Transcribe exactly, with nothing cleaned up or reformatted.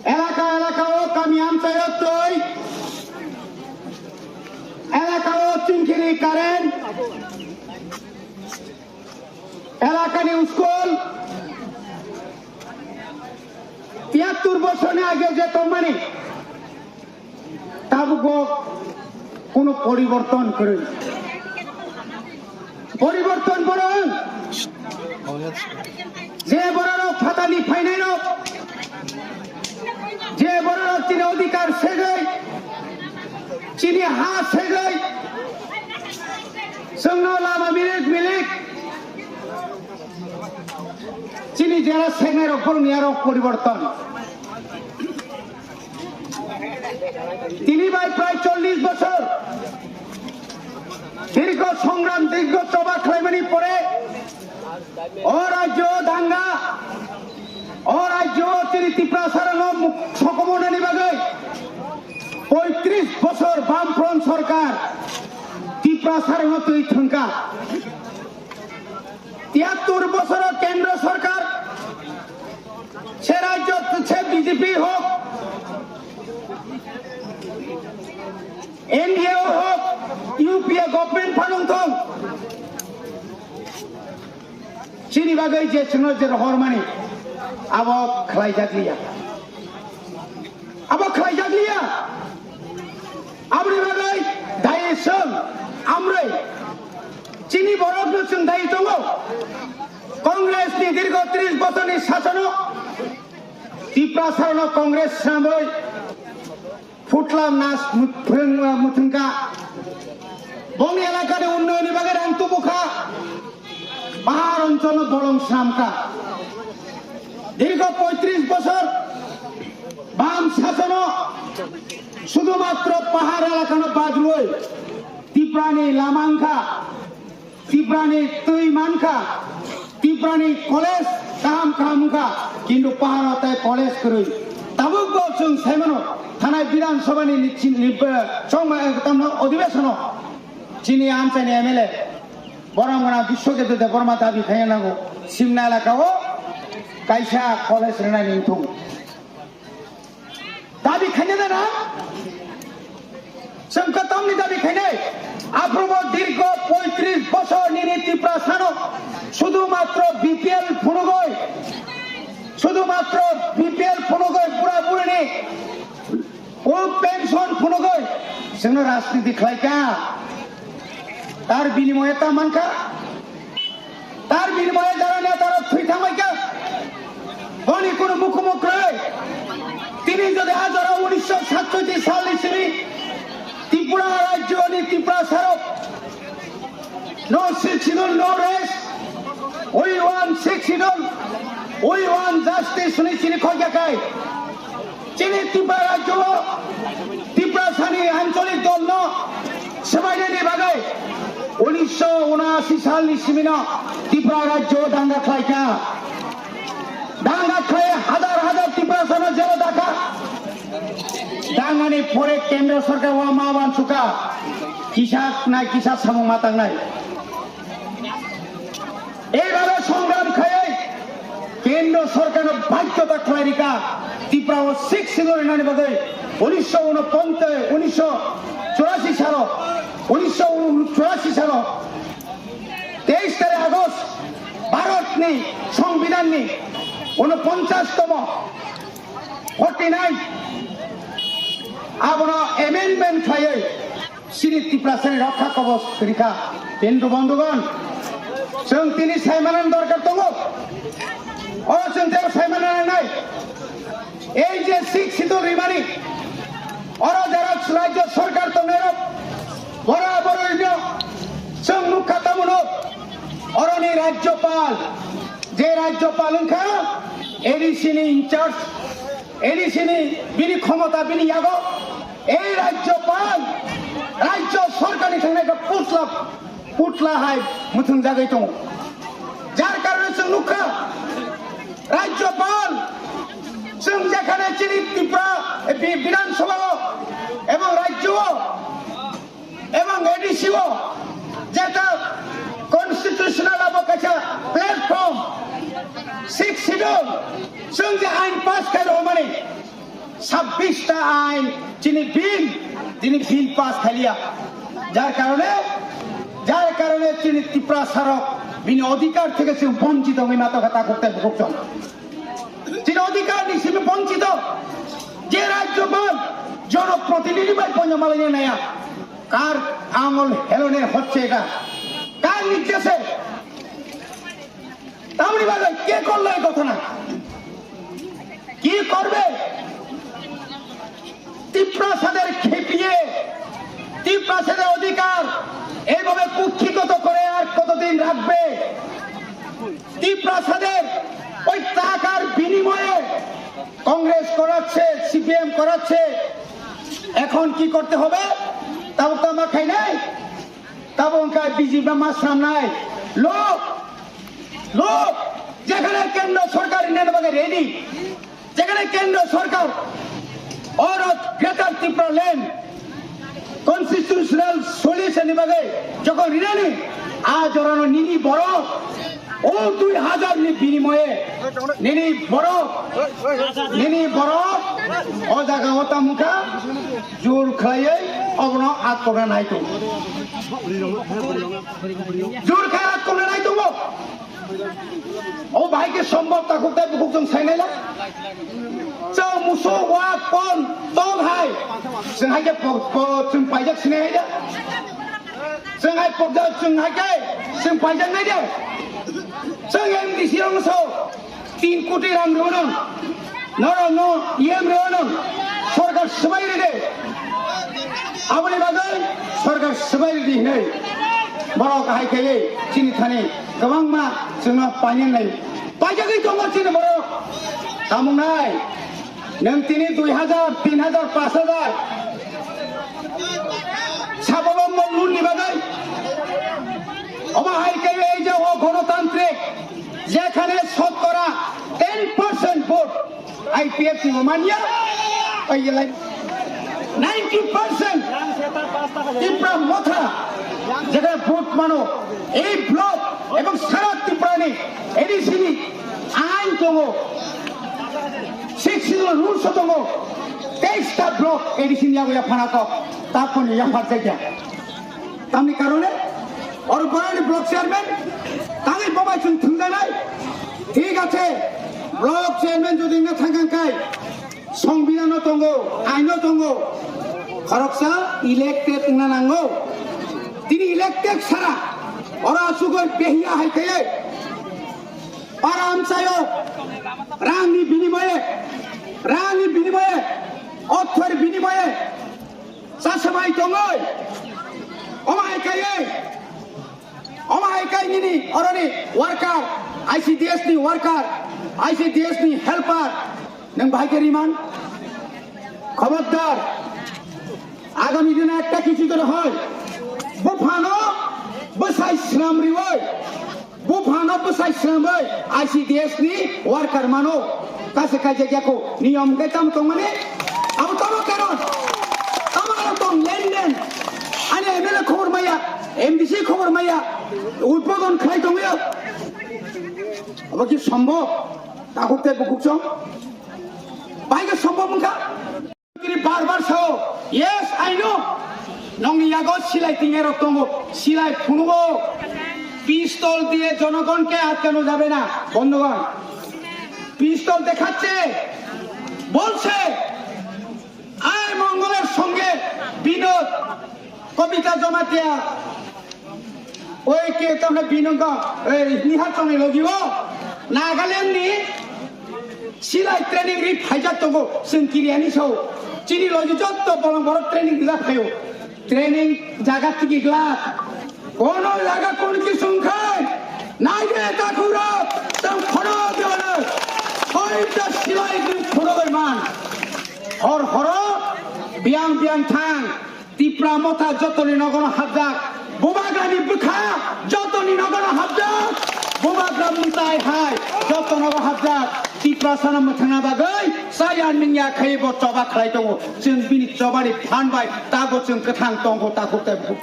Elaka elaka o kami amchaio twi, elaka o chingkiri current, elakani school, tiyattur bosorni age je tongmani, tabukbo kuno poriborton kwrwi. Poriborton borok wng. Je bororok phatani phainairok, je bororok chini odhikar segwi, chini ha segwi, chwngno lama milik milik, chini jera segnairok borokni arok poriborton. Tini bai prai chollish bosor dirgho songram, dirgho choba khlaimani pore o rajyo danga, o rajyo tini Tiprasarano sokomornani bagwi poitris bosor Bamfront sorkar Tiprasarano twi thwngkha. Tiyattur bosoro kendro sorkar, se rajyo se B J P hok, N D A o hok, U P A government phanung thong, chini bagwi je chwngno je rohormani abo khlaijakliya. Abo khlaijakliya. Aboni bagwi dayi chwng amrwi chini borokno chwng dayi tongo. Congress ni dirgho tris bosorni sasono Tiprasarano Congress swnamwi phutla nas mwthwng-, mwthwngkha. Bongni elakani unnayonni bagwi rang tubukha. Pahar oncholno bolong swnamkha. Dirgho poitris bosor bam sasono sudhumatro pahar elakano bajrwi Tiprani lama wngkha, Tiprani twi mankha, Tiprani college kaham kaham wngkha, kintu paharo tai college kwrwi. Tabukbo chwng saimano thanai Bidhan Sabhani ni chin-, ni, eh, chongma, eh, tamno odhibeshono chini amchaini M L A Borom gwnang Biswaketu Debbarma dabi khaina nango, Simna elaka o kaisa college rwnani wngthung. Dabi khaina da na? Chwng kwtamni dabi khainai? Aphrubo dirgho poitris bosor nini Tiprasano sudhumatro B P L phunugoi, sudhumatro B P L phunugoi bura burini O pension phunugoi chwngno rajniti khlaikha. Tar binimoye ta mankha. Tar binimoye jara netarok thwi thangbaikha. Boni kunu mukhumu kwrwi. Tini jodi hajaro unisho satsotti salni simi Tripura rajyoni Tiprasarok No sixth schedule, no rest. We want sixth schedule. We want justice. Hwnwi chini khokya kai. Chini Tripura rajyo o Tiprasani ancholik dol no swbainani bagwi unisho unashi salni simino Tripura rajyo o danga khlaikha. Danga khlai hazar hazar Tiprasano jelo dakha. Dangani pore kendro sorkar o ma wansukha. Kisa nai kisa samung ma tangnai. Eibabe songram khaiwi kendro sorkarno bajyota khlai rikha Tripura o sixth schedule rinani bagwi unisho unoponchas, unisho churashi salo, unisho churashi salo teis tarik August Bharatni Songbidanni unoponchas tomo forty nine abono amendment khlaiwi chini Tiprasani rokha kobos rikha. Hindu bondhugon, chwng tini saimanani dorkar tongo. O chwng tei saimanani nai. Ei je sixth schedule rimani, oro jara rajyo sorkar tongnairok, bora bororino chwng nukha tamono, oroni rajyopal, je rajyopal wngkha A D C ni in charge, A D C ni bini khomota bini yago, ei rajyopal, rajyo sorkarni thangnaikha putla, putla hai mwthwngjagwi tongo. Jar karone chwng nukha, rajyopal, chwng jekhane chini Tripura, eh, Bi-, Bidhan Sabha o ebong rajyo o ebong A D C o jeta constitutional abo kaisa platform, sixth schedule, chwng je ain pass khai rwmani ছাব্বিশটা আইন, chini bill, tini bill pass khaliya. Jar karone, jar karone chini Tiprasa rok bini odhikar theke chwng bonchito wngwi mato kha takhuk tei bukhuk chwng. Chini odhikar ni simi bonchito. Je rajyopal, jonoprotinidhi bai poino malai naya. Kar angol helone hocche eta? Kar nirdeshe? Tamni bagwi ke korlo ei ghotona? কি করবে? তিপ্রাসাদের খেপিয়ে, তিপ্রাসাদের অধিকার এইভাবে কুক্ষিগত করে আর কতদিন রাখবে? তিপ্রাসাদের ওই টাকার বিনিময়ে কংগ্রেস করাচ্ছে, সিপিএম করাচ্ছে। এখন কি করতে হবে? তাও তো আমার খাই নাই। Tabuk wngkha B J P ma samnai. Look, look, jekhane kendro sorkar rinani bagwi ready, jekhane kendro sorkar oro Greater Tipraland constitutional solution ni bagwi jokhon rinani, a jorano nini borok, o dui hajar ni binimoye nini borok, nini borok o jaga o tamo wngkha, jor khlaiwi obono atkokna naitung. Jor khai atkokna naitungo. O bahai khe sombhob takhuk tei bukhuk chwng sainai la. Chwng musuk, wak, pon, tol hai. Chwng hai khe po-, po-, chwng paijak sinai hai da. Chwng hai pokjak, chwng hai khe chwng paijak nai de. Chwng M D C rok no sao. Tin koti rang rwnang, norokno E M rwnang, sorkar swbai rwdi. Aboni bagwi sorkar swbai rwdi hinwi borok hai khe chini thani kwbangma chwngno painani nai. Paijagwi tongo chini borok. Tamo wngnai, nwng tini dui hajar, tin hajar, pash hajar sababo mok lun ni bagwi. Omo hai khe ei je o gonotantrik Jekhane shotkora ten percent vote I P F T bo manya, oi yelai ninety percent Tipra Motha jekhane vote mano, ei block ebong sara Tripura ni A D C ni ain tongo, six schedule rules o tongo, teis ta block A D C ni yago yaphana kok, taponi yaphar jagya. Tamni karone oro borokni block chairman tangwi bobai chwng thwngjaknai. Thik ache, block chairman jodi wngna thangkha kai, songbidano tongo, aino tongo, khoroksa elected wngna nango. Tini elected sara oro asugoi behiya hai khe para amchaio rangni binimoye, rangni binimoye, orthor binimoye Chasamai tongoi, omo hai kaiye, omo hai kai nini oroni worker, I C D S ni worker, I C D S ni helper, nwng bahai khe riman? Khobordar, agami dino ekta kichu jodi hoi, buphano bwsai swnam rioi, Buphano bwsai swnamwi I C D S ni worker mano. Kase kaijak yako niyom hwnkhe tamo tongmani? Abo tamo karon. Tamo aro tong lenden. Ani M L A khobor maya, M D C khobor maya, udbodon khlai tongya. Abo ki sombhob? Takhuk tei bukhuk chong? Bai khe sombhob wngkha? Tini bar bar sao, "Yes, I know." Nongni yago silai tingya rok tongo, silai phunugo. Pistol diye jonogon ke atkano jabe na, bondhugon. Pistol dekhache, bolche, "Ai Mongolor songe Binod, Kobita Jamatia." Oi ke tamna binongko, ei, niha chongnai logi o. Nagaland ni silai training ri phaijak tongo, chwng kiriani sao. Chini logi jotto bolong borok training rijak phaio. Training jaga tigi glak. Kono jaga kon ki sungkhai. Naide takhura, tang khono dewale. Hoita silai ri khono man. Hor horo, biang biang thang. Tipra Motha jotoni nogono hapjak, Bubagrani bwkha jotoni nogono hapjak, Bubagra mwtai hai joto nogo hapjak. Tiprasano mwthangna bagwi chaya nungya khaibo choba khlai tongo. Chwng bini chobani phan bai tago chwng kwthang tongo, takhuk tei bukhuk.